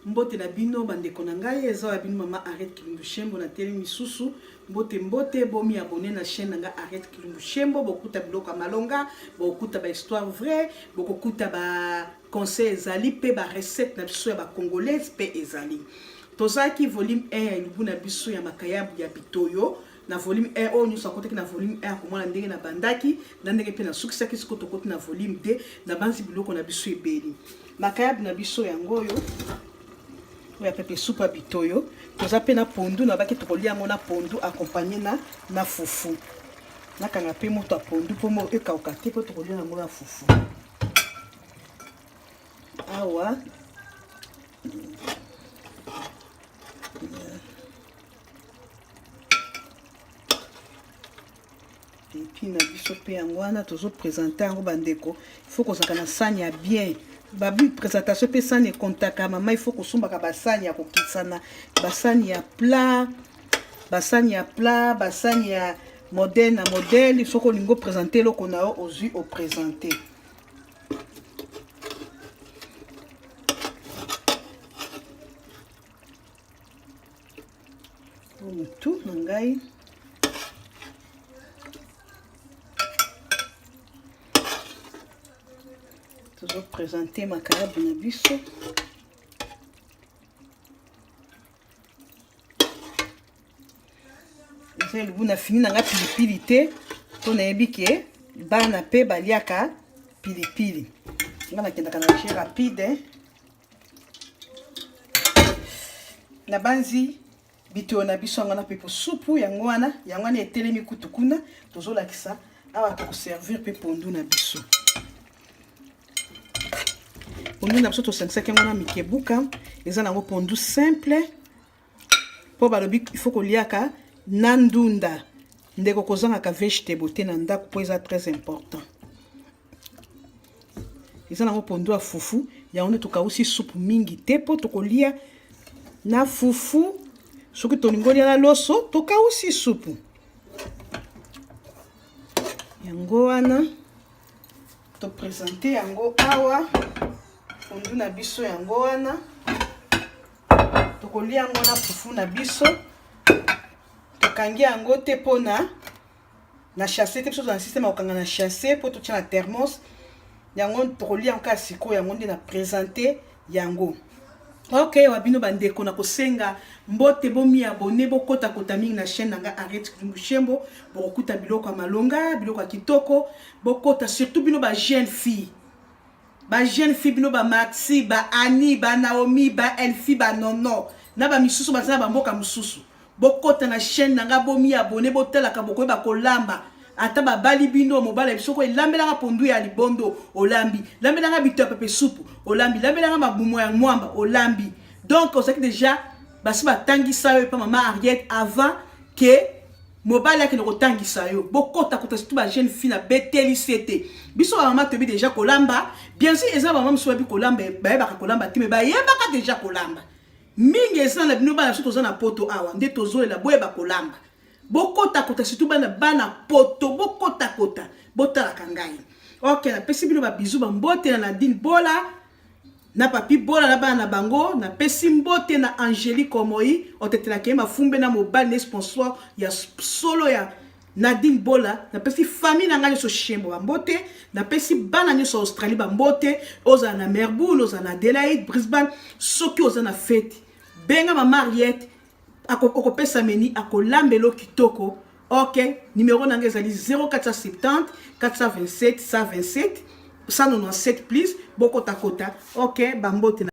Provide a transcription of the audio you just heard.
Mbote na bino ba ndeko na ngai, eza wa bino mama Harriet Kilumbu Shembo na telemi misusu. Mbote mbote, bomi abonner na chaîne na nga Harriet Kilumbu Shembo, bokuta biloko ya malonga, bokuta ba histoire vraie, bokokuta ba conseil ezali pe ba recette na biso ya ba congolaise pe ezali. Tozalaki volume 1 ya elubu na biso ya makayabu ya bitoyo na volume 1 oyo nyonso akotaki na volume 1 akomona ndenge nabandaki na ndenge mpe nasukisaki. Sikoyo tokoti na volume 2, nabanzi biloko na biso ebeli. Makayabu na biso yango oyo oyo ya pepe supu ya bitoyo, toza mpe na pondu na baki, tokolia yango na pondu accompagné na fufu. Nakanga mpe moto ya pondu mpo mo ekauka te, mpo tokolia yango na fufu. Awa epi na biso mpe yango wana tozopresente yango bandeko. Ifo kozalaka na sani ya bien, babi présentation mpe sani ekontaka mama. Ifo kosombaka basani ya kokisana, basani ya plat, basani ya plat, basani ya modèle na modèle. Soki olingi opresente eloko na yo, ozwi opresente. Motu na ngai tozopresente makayabu na biso. Eza elubu na fini na nga pilipili te, mpo nayebi ke bana mpe baliaka pilipili. Nga nakendaka na jeu rapide. Nabanzi bitoyo na biso yango wana, mpe supu yango wana, yango wana etelemi kutu kuna tozolakisa awa. Tokoservir mpe pondu na biso. Pondu na biso tosangisaki yango na mikebuka, eza nango pondu simple, mpo balobi il faut koliaka na ndunda. Ndeko, kozangaka vegetable te na ndako, mpo eza très important. Eza nango pondu ya fufu, yango nde tokausi supu mingi te, mpo tokolia na fufu. Soki tolingi olia na loso, tokausi supu yango wana. Topresente yango awa, pondu na biso yango wana, tokolia yango na fufu na biso. Tokangi yango te mpona na chasse te, biso na système ya kokanga na chasse mpo totia na thermos. Yango tokolia yango kaka sikoyo, yango nde na présente yango. Ok, wa bino bandeko, na kosenga mbote, bomi abonner, bokotakota mingi na chaîne na nga Harriet Kilumbu Shembo, bokokuta biloko ya malonga, biloko ya kitoko. Bokota surtout bino ba jeune fille, ba jeune fille, bino ba Maxi, ba Annie, ba Naomi, ba Elfi, ba Nono na bamisusu baza na bamboka mosusu. Bokota na chaîne na nga, bomi abonner, botalaka, bokoyeba kolamba. Ata babali bino, mobali biso ko elambelanga pondu ya libondo olambi, lambelanga bito ya pepe supu olambi, lambelanga mabumu ya mwamba olambi. Donc ozalaki déjà, basi batangisa yo epa mama Harriet avant ke mobali akende kotangisa yo. Bokota kota, surtout ba jeune fille na beteli se te. Biso bamama toyebi déjà kolamba. Bien sûr, eza bamama mosusu bayebi kolamba, bayebaka kolamba te, mais bayebaka déjà kolamba mingi. Eza na bino bana biso toza na poto awa nde tozolela. Boyeba kolamba, bokotakota, surtout bana, bana poto, bokotakota, botalaka ngai. Ok, napesi bino babizu, bambote na Nadine Bola, na Papi Bola, na bana na bango. Napesi mbote na Angélique Omoi, otetelaka ye mafumbe na mobali ne sponsor ya solo ya Nadine Bola. Napesi famille na ngai nyonso Shembo bambote. Napesi bana nyonso ya Australie bambote. Ozala na Melbourne, ozala na Adelaide, Brisbane, soki oza na feti, benga mama Harriet, okopesa meni, akolambela kitoko. Ok, numéro na ngai ezali 0470 427 127 197 plus. Bokotakota. Ok, bambote.